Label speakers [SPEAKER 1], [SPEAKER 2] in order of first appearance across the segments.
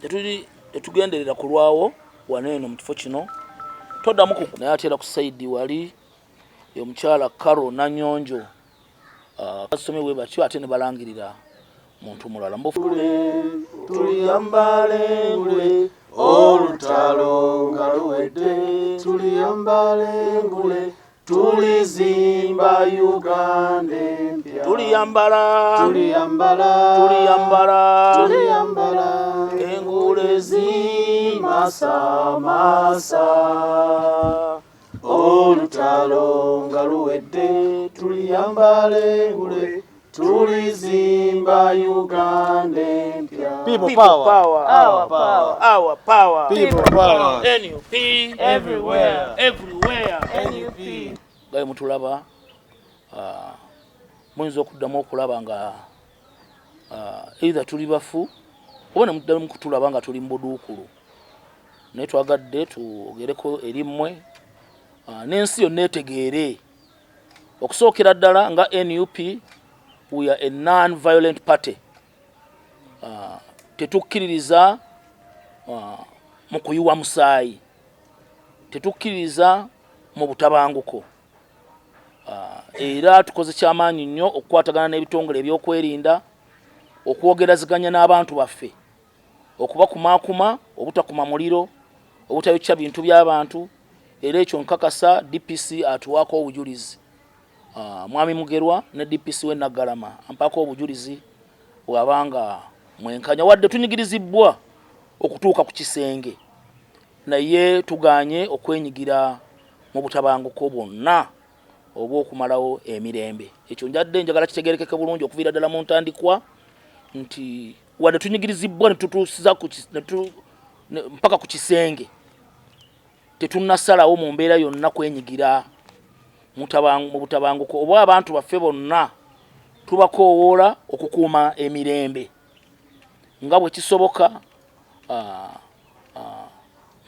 [SPEAKER 1] Tetuli tetugenderera kulwawo wano eno mu kifo kino toddamu ku naye ate era ku side wali omukyala Caro Nanyonjo basomye bwe batyo ate ne balangirira muntu mulala.
[SPEAKER 2] Tuliyambala engule olutalo nga luwedde, tuliyambala engule, tulizimba Uganda empya.
[SPEAKER 1] Tuliyambala.
[SPEAKER 2] Tuliyambala.
[SPEAKER 1] Tuliyambala.
[SPEAKER 2] Tuliyambala.
[SPEAKER 1] Engule
[SPEAKER 2] zimasamasa olutalo nga luwedde, tuliyambala engule, tulizimba Uganda empya.
[SPEAKER 3] People
[SPEAKER 1] People
[SPEAKER 3] power.
[SPEAKER 1] Power.
[SPEAKER 3] Our power.
[SPEAKER 1] Our power.
[SPEAKER 3] People power.
[SPEAKER 1] NUP.
[SPEAKER 3] Everywhere.
[SPEAKER 1] Everywhere.
[SPEAKER 3] NUP.
[SPEAKER 1] Gaye mutulaba, muyinza okuddamu okulaba nga either tuli bafu oba ne muddamu kutulaba nga tuli mu buduukulu, naye twagadde twogereko eri mmwe n'ensi yonna etegeere. Okusookera ddala, nga NUP, we are a non-violent party. Tetukkiririza mu kuyiwa musaayi, tetukkiririza mu butabanguko. Era tukoze kyamaanyi nnyo okukwatagana n'ebitongole ebyokwerinda, okwogeraziganya n'abantu baffe, okubakumaakuma obutakuma muliro, obutayokya bintu by'abantu. Era ekyo nkakasa DPC atuwaako obujulizi. Mwami Mugerwa ne DPC w'e Naggalama ampaako obujulizi bw'abanga mwenkanya. Wadde tunyigirizibbwa okutuuka ku kisenge, naye tuganye okwenyigira mu butabanguko bwonna oba okumalawo emirembe. Ekyo njadde njagala kitegerekeke bulungi okuviira ddala mu ntandikwa nti wadde tunyigirizibbwa ne tutuusiza mpaka ku kisenge, tetunnasalawo mu mbeera yonna kwenyigira mu butabanguko oba abantu baffe bonna tubakoowoola okukuuma emirembe nga bwe kisoboka,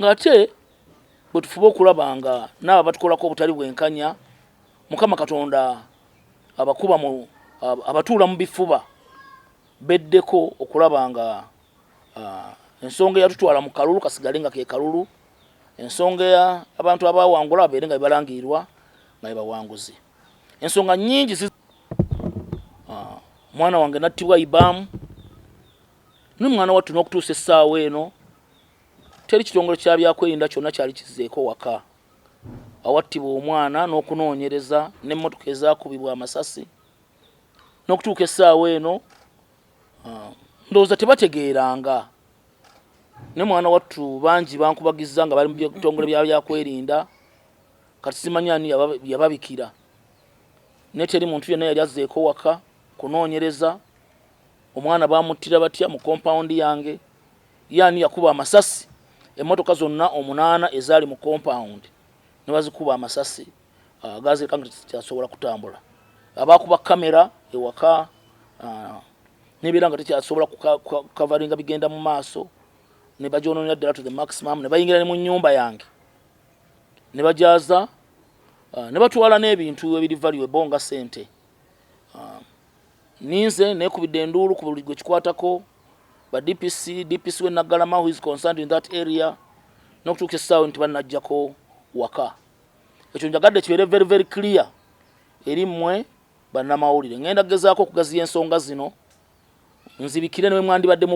[SPEAKER 1] ng'ate bwe tufuba okulaba nga naabo abatukolako obutali bwenkanya, Mukama Katonda abakuba mu abatuula mu bifuba beddeko okulaba nga ensonga eyatutwala mu kalulu kasigale nga ke kalulu, ensonga ya abantu abawangula babeere nga bebalangirirwa nga bebawanguzi. Ensonga nnyingi mwana wange nattibwa ibaamu ne mwana wattu, n'okutuusa essaawa eno teri kitongole kya byakwerinda kyonna kyali kizzeeko waka awattibwa omwana n'okunoonyereza n'emmotoka ezaakubibwa amasasi. N'okutuuka essaawa eno, ndowooza tebategeeranga. Ne mwana wattu bangi bankubagizza nga bali mu bitongole bya byakwerinda. Kati simanyi ani yababikira, naye teri muntu yenna yali azzeeko waka kunoonyereza omwana bamuttira batya mu compound yange, yaani yakuba amasasi emmotoka zonna omunaana ezaali mu compound ne bazikuba amasasi gazireka nga tekyasobola kutambula, abakuba kamera ewaka nebeera nga tekyasobola kukavaringa bigenda mu maaso, ne bagyononera ddala to the maximum, ne bayingira ne mu nnyumba yange ne bajaza, ne batwala n'ebintu ebiri valuable nga sente. Ninze nekubidde enduulu ku buli gwe kikwatako, ba DPC, DPC w'e Naggalama who is concerned in that area, n'okutuuka essaawa nti bannajjako waka. Ekyo njagadde kibeere very very clear eri mmwe bannamawulire. Ŋŋenda kugezaako okugaziya ensonga zino nzibikire ne mwandibadde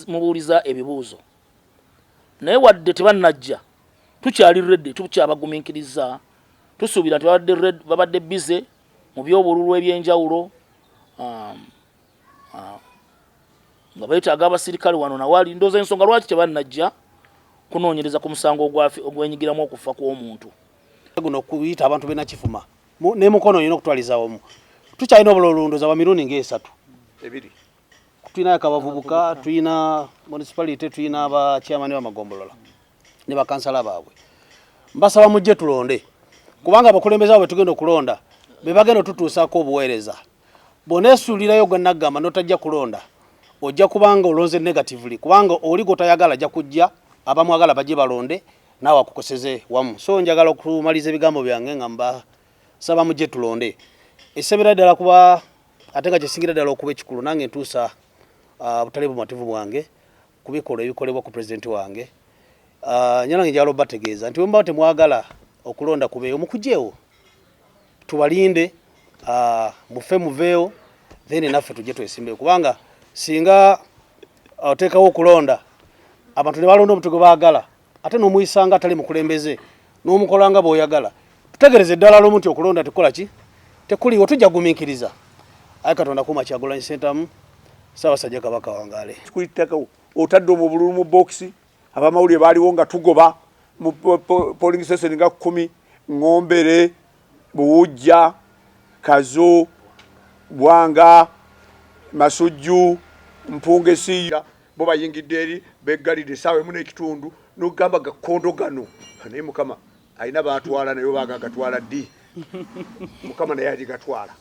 [SPEAKER 1] mubuuliza ebibuuzo, naye wadde tebannajja, tukyali ready, tukyabagumiikiriza. Tusuubira nti babadde busy mu byobululu ebyenjawulo, nga beetaaga abasirikale wano nawali. Ndowooza ensonga lwaki tebannajja kunoonyereza ku musango ogwenyigiramu okufa kw'omuntu.
[SPEAKER 3] Guno okuyita abantu benakifuma ne Mukono olina okutwaliza wamu, tukyalina obululu ndowooza bwa mirundi ng'esatu.
[SPEAKER 4] Ebiri.
[SPEAKER 3] Tulina akabavubuka, tulina municipality, tulina abachairman b'amagombolola ne bakansala baabwe. Mbasaba mujje tulonde, kubanga abakulembeze abo betugenda okulonda be bagenda otutuusaako obuweereza. Bw'oneesuulirayo gwe naggamba n'otajja kulonda, ojja kubanga olonze negatively, kubanga oli gw'otayagala ajja kujja, abamwagala bajje balonde, naawe akukoseze wamu. So njagala okumaliza ebigambo byange nga mbasaba mujje tulonde. Ekisembera ddala, kuba ate nga kyesingira ddala okuba ekikulu, nange ntuusa butali bumativu bwange. ku bikolwa ebikolebwa ku pulezidenti wange. Nyanange njagala obategeeza nti bwe temwagala okulonda kubeewo, mukujeewo tubalinde, mufe muveewo, then naffe tujje twesimbeyo, kubanga singa oteekawo okulonda abantu ne balonda omuntu gwe baagala ate n'omuyisanga atali mukulembeze n'omukola nga bw'oyagala, tutegereze eddala lumu nti okulonda tekukola ki, tekuliwo, tujja kugumiikiriza. Ayi Katonda kuuma Kyagulanyi Ssentamu, Ssaabasajja Kabaka wangaale.
[SPEAKER 4] Kulittakawo otadde omwo obululu mu bokisi, abamawulire baaliwo nga tugoba mu polling station nga 10, Ŋŋombere, Buwujja, Kazo, Bwanga, Masujju, Mpungesi, bo bayingidde eri beggalidde essaawa emu n'ekitundu n'ogamba gakkondo gano, naye Mukama alina baatwala, naye oba agatwala ddi? Mukama naye aligatwala,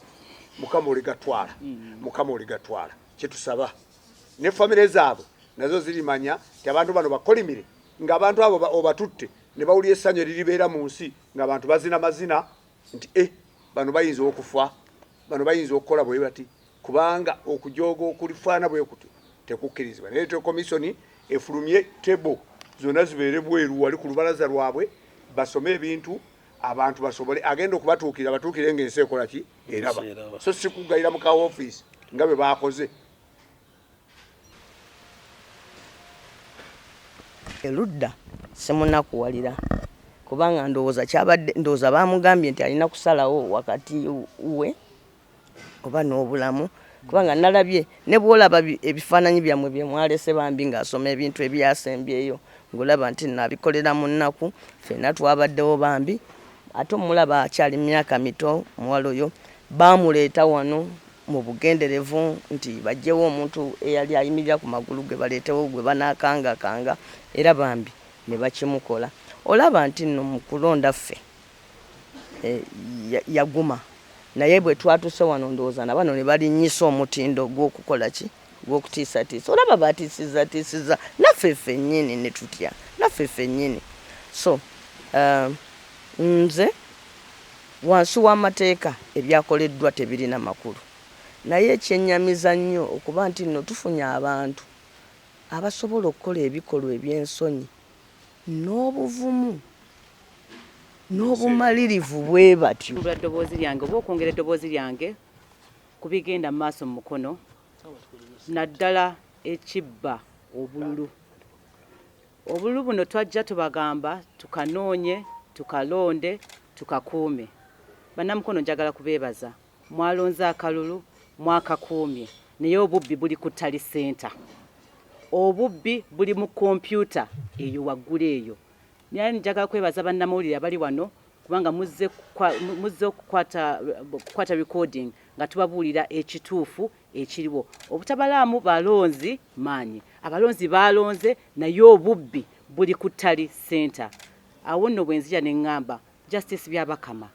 [SPEAKER 4] Mukama oligatwala, Mukama oligatwala. Kyetusaba ne famire zaabwe nazo zirimanya nti abantu bano bakolimire, ng'abantu abo obatutte ne bawulira essanyu eriribeera mu nsi ng'abantu bazina mazina nti bano bayinza okufa, bano bayinza okukola bwe bati, kubanga okujooga okulifaana bwe kutyo tekukkirizibwa. Naye Electoral Commission efulumye table zonna zibeere bweru wali ku lubalaza lwabwe, basome ebintu abantu basobole agenda okubatuukirira batuukire ng'ensi ekola ki, eraba, so si kuggalira mu ka ofiisi nga bwe baakoze.
[SPEAKER 5] Eludda simunakuwalira kubanga ndowooza kyabadde, ndowooza baamugambye nti alina kusalawo wakati we oba n'obulamu, kubanga nalabye ne bw'olaba ebifaananyi byammwe bye mwalese bambi ng'asoma ebintu ebyasembyeyo ng'olaba nti nno abikolera mu nnaku. Ffenna twabaddewo bambi, ate omulaba akyali mu myaka mito muwala oyo, baamuleeta wano mu bugenderevu nti baggyewo omuntu eyali ayimirira ku magulu ge baleetewo gwe banaakangakanga, era bambi ne bakimukola. Olaba nti nno mu kulonda ffe yaguma, naye bwe twatuuse wano ndowooza na bano ne balinnyisa omutindo gw'okukola ki, gw'okutiisatiisa. Olaba baatiisizatiisiza naffe ffennyini ne tutya, naffe ffennyini. So nze wansi w'amateeka ebyakoleddwa tebirina makulu, naye kyennyamiza nnyo okuba nti nno tufunye abantu abasobola okukola ebikolwa eby'ensonyi n'obuvumu n'obumalirivu bwe batyo.
[SPEAKER 6] Eddoboozi lyange oba okwongera eddoboozi lyange ku bigenda mu maaso mu Mukono, naddala ekibba obululu. Obululu buno twajja tubagamba tukanoonye, tukalonde, tukakuume. Bannamukono njagala kubeebaza, mwalonze akalulu, mwakakuumye, naye obubbi buli ku tally center. Obubbi buli mu kompyuta eyo waggulu eyo. Naye njagala kwebaza bannamawulire abali wano kubanga muzze okukwata recording nga tubabuulira ekituufu ekiriwo. Obutabalaamu balonzi maanyi, abalonzi balonze naye obubbi buli ku tally center. Awo nno bwe nzija ne ŋŋamba Justice Byabakama,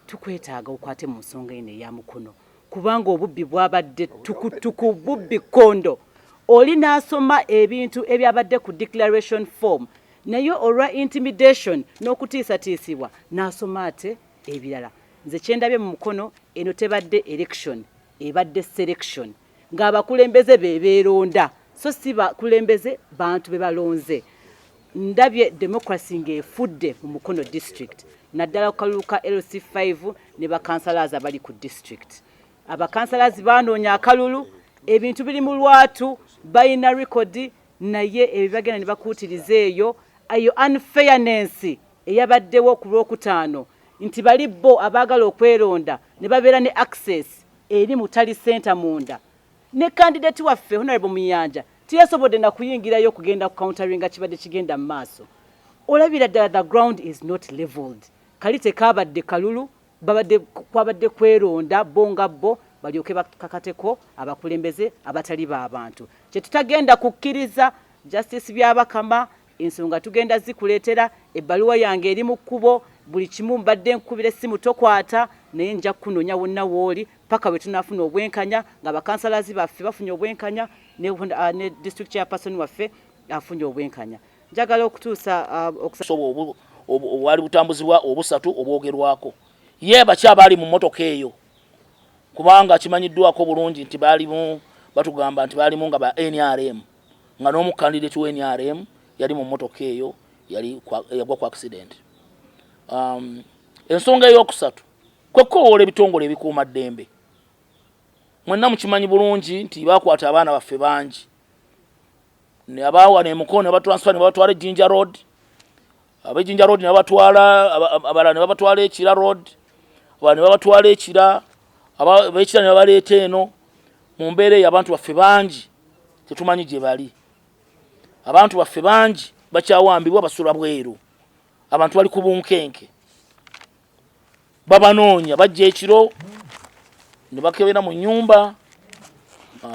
[SPEAKER 6] tukwetaaga okwate mu nsonga eno eya Mukono, kubanga obubbi bwabadde tukutuku, bubbi kkondo. Oli n'asoma ebintu ebyabadde ku declaration form, naye olwa intimidation n'okutiisatiisibwa n'asoma ate ebirala. Nze kye ndabye mu Mukono eno tebadde election, ebadde selection, ng'abakulembeze be beeronda so si bakulembeze bantu be balonze. Ndabye democracy ng'efudde mu Mukono district, naddala ku kalulu ka LC5 ne bakansalazi abali ku district. Abakansalazi banoonya akalulu, ebintu biri mu lwatu, balina rekodi, naye ebyo bagenda ne bakuutiriza eyo eyo unfairness eyabaddewo ku Lwokutaano nti bali bo abaagala okweronda ne babeera ne access eri mu tally center munda. Ne candidate waffe Honorable Muyanja teyasobodde na kuyingirayo okugenda ku counteringa kibadde kigenda mu maaso. Olabira ddala the ground is not leveled. Kali tekaabadde kalulu, babadde kwabadde kweronda bo nga bo balyoke bakakateko abakulembeze abatali ba bantu. Kye tutagenda kukkiriza Justice Byabakama, ensonga tugenda zikuleetera, ebbaluwa yange eri mu kkubo, buli kimu mbadde nkukubira essimu tokwata, naye nja kukunoonya wonna w'oli paka bwe tunaafuna obwenkanya nga bakansalazi baffe bafunye obwenkanya ne district chairperson waffe afunye obwenkanya. Njagala okutuusa
[SPEAKER 1] obwali butambuzibwa obusatu obwogerwako ye baki abaali mu mmotoka eyo, kubanga kimanyiddwako bulungi nti baalimu, batugamba nti baalimu nga ba NRM. Nga n'omu candidate wa NRM yali mu mmotoka eyo, yali yagwa ku accident. Ensonga eyokusatu kwe kukowoola ebitongole ebikuuma ddembe. Mwenna mukimanyi bulungi nti bakwata abaana baffe bangi, abawa nemukono ne batransfer ne babatwala Ejinja Road, ab'Ejinja Road ne babatwala, abalala ne babatwala Ekira Road, abalala ne babatwala Ekira, ab'Ekira ne babaleeta eno. Mu mbeera eyo abantu baffe bangi tetumanyi gye bali. Abantu baffe bangi bakyawambibwa, basula bweru, abantu bali ku bunkenke, babanoonya. Bajja ekiro ne bakebera mu nyumba,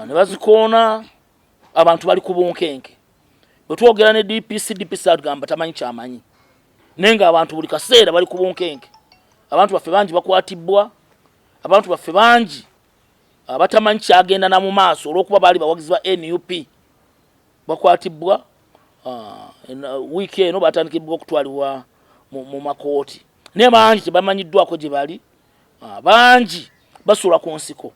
[SPEAKER 1] ne bazikoona. Abantu bali ku bunkenke. Bwe twogera ne DPC, DPC agamba tamanyi kyamanyi, naye nga abantu buli kaseera bali ku bunkenke. Abantu baffe bangi bakwatibwa, abantu baffe bangi abatamanyi kyagenda na mu maaso olw'okuba baali bawagizi ba NUP bakwatibwa. Wiiki eno batandikibwa okutwalibwa mu makooti, naye bangi tebamanyiddwako gye bali. Bangi basula ku nsiko.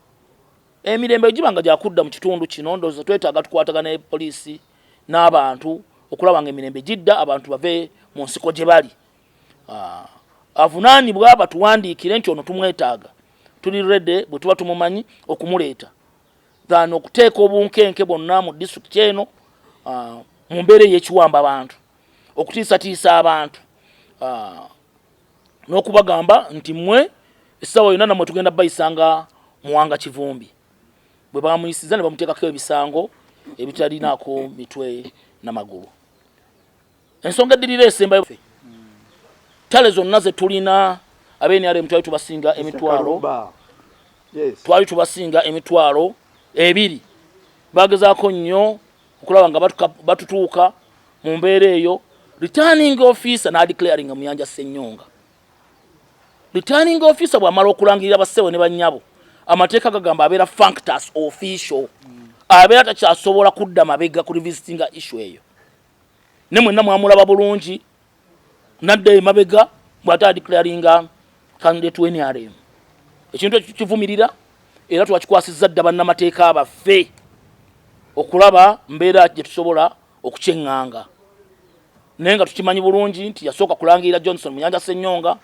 [SPEAKER 1] Emirembe giba nga gyakudda mu kitundu kino, ndowooza twetaaga tukwatagana ne poliisi n'abantu okulaba nga emirembe gidda, abantu bave mu nsiko gye bali. Avunaanibwa batuwandiikire nti ono tumwetaaga, tuli ready bwe tuba tumumanyi okumuleeta, than okuteeka obunkenke bwonna mu disitulikiti eno, mu mbeera ey'ekiwamba abantu, okutiisatiisa abantu, n'okubagamba nti mmwe essaawa yonna nammwe tugenda bayisanga Muwanga Kivumbi bwe bamuyisiza ne bamuteekako ebisango ebitalinaako mitwe namagulu. Ensonga eddirira esembayo, tally zonna ze tulina, ab'e NRM twali tubasinga emitwalo
[SPEAKER 4] Yes.
[SPEAKER 1] Twali tubasinga 20,000. Bagezaako nnyo okulaba nga batutuuka mu mbeera eyo. Returning officer n'adeclaringa Muyanja Ssenyonga. Returning officer bw'amala okulangirira, bassebo ne bannyabo, amateeka gagamba abeera functus officio, abeera takyasobola kudda mabega ku revisitinga issue eyo. Ne mwenna mwamulaba bulungi nadda emabega bw'ate adeclaringa candidate wa NRM. Ekintu ekyo tukivumirira era twakikwasizza dda bannamateeka baffe okulaba mbeera gye tusobola okukyeŋŋanga, naye nga tukimanyi bulungi nti yasooka kulangirira Johnson Muyanja Ssenyonga.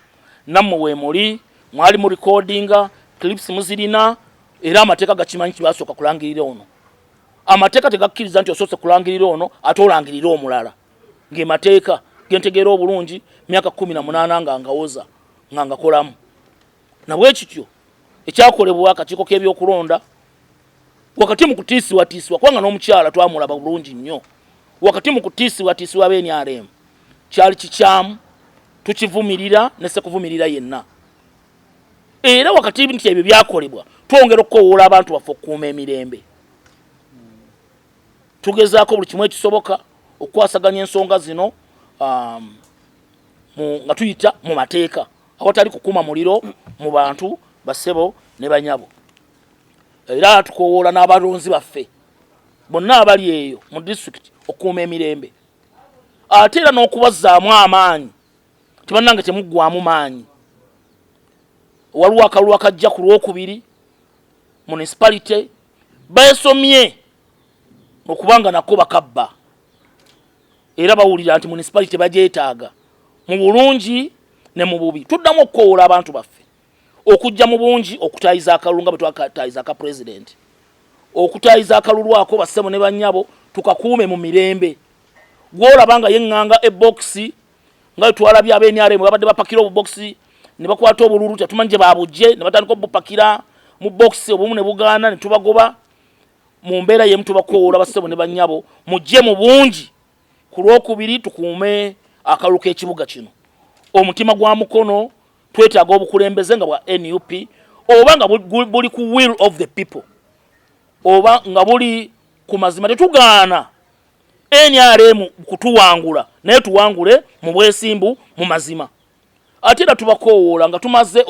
[SPEAKER 1] Nammwe weemuli mwali mu recordinga clips muzirina, era amateeka gakimanyi kibasooka kulangirira ono. Amateeka tegakkiriza nti osoose kulangirira ono ate olangirira omulala, ng'emateeka gentegeera obulungi myaka 18 nga ngawoza nga ngakolamu. Nabwe kityo ekyakolebwa akakiiko k'ebyokulonda wakati mu kutiisibwatiisibwa, kubanga n'omukyala twamulaba bulungi nnyo wakati mu kutiisibwatiisibwa ab'e NRM, kyali kikyamu, tukivumirira ne sekuvumirira yenna. Era wakati nti ebyo byakolebwa, twongera okukowoola abantu baffe okukuuma emirembe. Tugezaako buli kimu ekisoboka okukwasaganya ensonga zino nga tuyita mu mateeka awatali kukuma muliro mu bantu. Basebo ne banyabo, era tukowoola n'abalonzi baffe bonna abali eyo mu disitulikiti okukuuma emirembe, ate era n'okubazzaamu amaanyi. Tebannange, temuggwamu maanyi. Waliwo akalulu akajja ku Lwokubiri, municipality beesomye okubanga nako bakabba, era bawulira nti municipality bagyetaaga mu bulungi ne mu bubi. Tuddamu okukowoola abantu baffe okujja mu bungi okutayiza akalulu nga bwe twakatayiza aka pulezidenti, okutayiza akalulu ako, bassebo ne bannyabo, tukakuume mu mirembe. Gwolaba nga yeŋŋanga ebokisi nga bwe twalabye ab'e NRM babadde bapakira obubokisi ne bakwata obululu, tetumanyi gye babujje, ne batandika obupakira mu bokisi, obumu ne bugaana ne tubagoba. Mu mbeera yemu tubakowoola, bassebo ne bannyabo, mujje mu bungi ku Lwokubiri tukuume akalulu k'ekibuga kino, omutima gwa Mukono. Twetaaga obukulembeze nga bwa NUP, oba nga buli ku will of the people, oba nga buli ku mazima. Tetugaana NRM kutuwangula, naye tuwangule mu bwesimbu, mu mazima. Ate era tubakoowoola nga tumaze